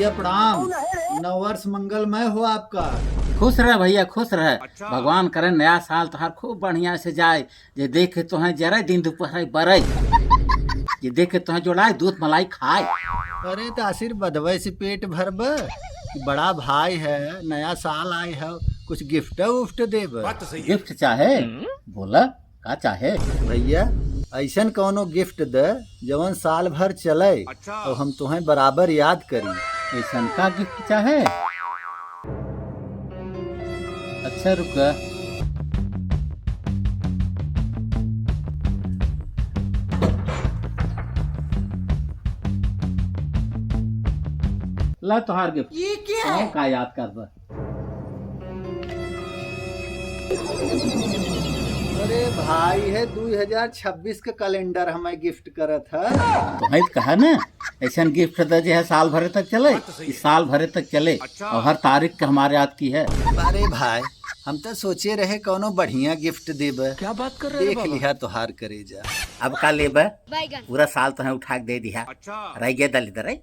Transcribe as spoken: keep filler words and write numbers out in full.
भैया प्रणाम, नववर्ष मंगलमय हो आपका। खुश रह भैया, खुश रह। अच्छा। भगवान करे नया साल तोहार खूब बढ़िया से जाए। जे देखे तोहें जरे दिन दुपहरे बरे, जे देखे तोहें जोड़ाए दूध मलाई खाए। अरे त आशीर्वादवे से पेट भरब कि बड़ा भाई है, नया साल आए है, कुछ गिफ्ट उफ्ट देब। बात तो सही है। गिफ्ट चाहे? हम्म। बोला, का चाहे? भैया, ऐसन कौनो गिफ्ट दे जवन साल भर चले। अच्छा। और हम तोहें बराबर याद करी। ऐसन का गिफ्ट चाहे? अच्छा रुका। ला तोहार गिफ्ट। ये क्या है? का याद करबा? अरे भाई, है दुई हजार छब्बीस के कैलेंडर हमें गिफ्ट करत है। तो है तो कहा ना, ऐसन गिफ्ट दे जे है साल भरे तक चले, बात तो सही है। साल भरे तक चले। अच्छा। और हर तारीख का हमारे याद की है। अरे भाई, हम तो सोचे रहे कौनो बढ़िया गिफ्ट देबे। क्या बात कर रहे हो देख बाबा? लिहा तोहार करेजा। अब का लेबे? बैगन। पूरा साल तो है उठा के दे दिया। अच्छा। रह गया दलिदर है।